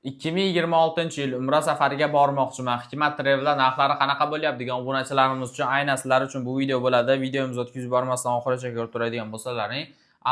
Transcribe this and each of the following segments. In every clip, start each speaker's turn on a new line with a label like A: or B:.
A: 2026-yil Umra safariga bormoqchiman. Hikmat Travel'da narxlari qanaqa bo'lyapti degan obunachilarimiz uchun, aynan sizlar uchun bu video bo'ladi. Videomizni o'tkazib yubormasdan oxirigacha ko'rib turadigan bo'lsalaring,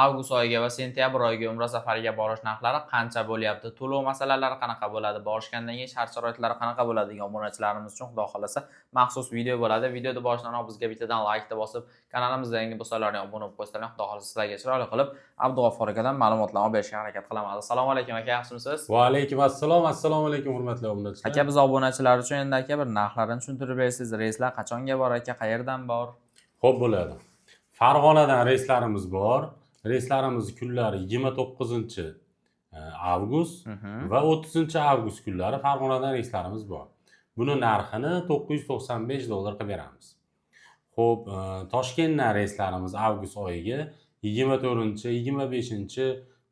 A: avgust oyiga va sentyabr oyiga Umra safariga borish narxlari qancha bo'lyapti, to'lov masalalari qanaqa bo'ladi, borishgandan keyin shart sharoitlari qanaqa bo'ladi degan obunachilarimiz uchun, xudo xohlasa, maxsus video bo'ladi. Videoni boshidanoq bizga bittadan laykni bosib, kanalimizda yangi bo'lsalaring, obuna bo'lib qo'ysalaring, xudo xohlasa, sizlarga chiroyli qilib Abdug'affor akadan ma'lumotlarni olib berishga harakat qilamiz. Assalomu alaykum, aka, yaxshimisiz?
B: Va alaykum assalom. Assalomu alaykum, hurmatli obunachilar.
A: Aka, biz obunachilar uchun endi, aka, bir narxlarini tushuntirib bersangiz. Reyslar qachonga bor, aka, qayerdan bor?
B: Xo'p, bo'ladi. Farg'onadan reyslarimiz bor. Reyslarimiz kunlari 29 avgust va 30 avgust kunlari Farg'onadan reyslarimiz bor. Buni narxini 995 dollar qilib beramiz. Xo'p, Toshkentdan reyslarimiz avgust oyiga 24, 25,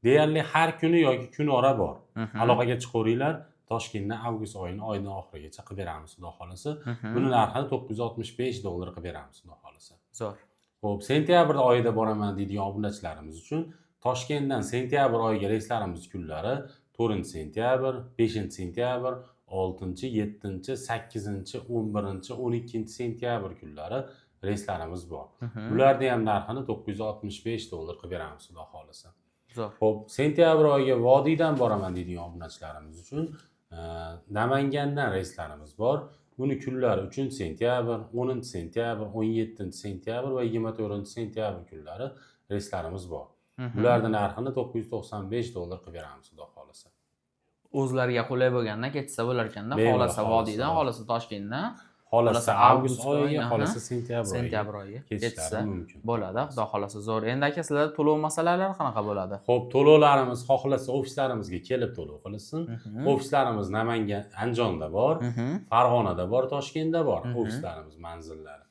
B: deyarli har kuni yoki kunora bor. Aloqaga chiqaveringlar. Toshkentdan avgust oyini oyning oxirigacha qilib beramiz, xudo xohlasa. Buni narxini 965 dollar qilib beramiz, xudo xohlasa.
A: Zo'r.
B: Xo'p, sentyabr oyida boraman deydigan obunachilarimiz uchun Toshkentdan sentyabr oyiga reyslarimiz kunlari 4 sentyabr, 5 sentyabr, 6, 7, 8, 11, 12 sentyabr kunlari reyslarimiz bor. Bularni ham narxini 965 dollar qilib beramiz, xudo xohlasa.
A: Zo'r.
B: Xo'p, sentyabr oyiga vodiydan boraman deydigan obunachilarimiz uchun Namangandan reyslarimiz bor. Buni kunlari 3 sentyabr, 10 sentyabr, 17 sentyabr va 24 sentyabr kunlari reyslarimiz bor. Bularni narxini 995 dollar qilib beramiz, xudo xohlasa.
A: O'zlariga qulay bo'lgandan ketsa bo'lar ekanda.
B: Bemalol,
A: Xohlasa
B: xohlasa.
A: vodiydan, xohlasa Toshkentdan,
B: Xohlasa
A: xohlasa
B: avgust
A: avgust
B: oyiga,
A: oyi,
B: xohlasa sentyabr oyiga
A: sentyabr oyiga
B: ketishlari
A: ketsa
B: mumkin.
A: bo'ladi, xudo xohlasa. Zo'r. Endi, aka, sizlarda to'lov masalalari qanaqa bo'ladi?
B: Xo'p, to'lovlarimiz xohlasa ofislarimizga kelib to'lov qilsin. Ofislarimiz Namangan, Andijonda bor, Farg'onada bor, Toshkentda bor ofislarimiz manzillari.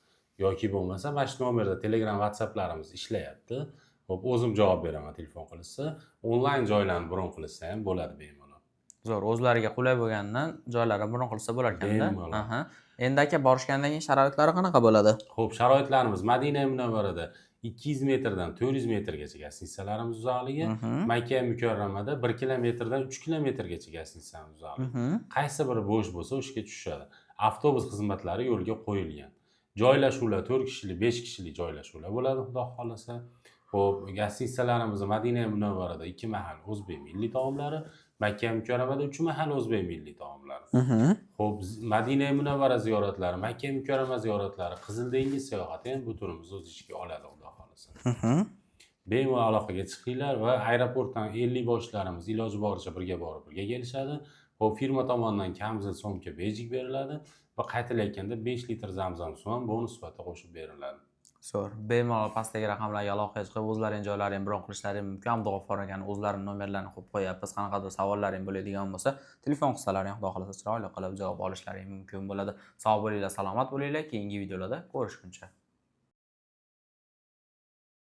B: Yoki bo'lmasa mana shu nomerda Telegram, WhatsApplarimiz ishlayapti. Xo'p, o'zim javob beraman telefon qilishsa. Onlayn joylarni bron qilishsa ham bo'ladi bemalol.
A: Zo'r, o'zlariga qulay bo'lgandan joylarini bron qilsa bo'lar ekanda.
B: Bemalol.
A: Aha. Endi, aka, borishgandan keyin sharoitlari qanaqa bo'ladi?
B: Xo'p, sharoitlarimiz Madina Munavvarada 200 metrdan 400 metrgacha gостиницаlarimiz uzoqligi, Makka Mukarramada 1 kilometrdan 3 kilometrgacha gостиницamiz uzoqligi. Qaysi biri bo'sh bo'lsa, o'shaga tushishadi. Avtobus xizmatlari yo'lga qo'yilgan. Joylashuvlar 4 kishilik, 5 kishilik joylashuvlar bo'ladi, xudo xohlasa. Xo'p, gостиницаlarimiz Madina Munavvarada 2 mahal o'zbek milliy taomlari, Makka Mukarramada 3 mahal o'zbek milliy taomlari. Xo'p, Madina Munavvara ziyoratlari, Makka Mukarrama ziyoratlari, Qizil dengiz sayohati ham bu turimizni o'z ichiga oladi, xudo xohlasa. Bemalol aloqaga chiqinglar va aeroportdan 50 boshlarimiz iloji boricha birga borib, birga kelishadi. Xo'p, firma tomonidan kamzil, сумка, bejik beriladi va qaytilayotganda 5 litr zamzam suv ham bonus sifatida qo'shib beriladi.
A: Zo'r. Bemalol pastdagi raqamlarga aloqaga chiqib, o'zlaring joylaringni bron qilishlaring mumkin. Abdug'affor akani o'zlarini nomerlarini qo'yib qo'yapmiz. Qanaqadir savollaring bo'ladigan bo'lsa, telefon qilsalaring, xudo xohlasa, chiroyli qilib javob olishlaring mumkin bo'ladi. Sog' bo'linglar, salomat bo'linglar. Keyingi videolarda ko'rishguncha.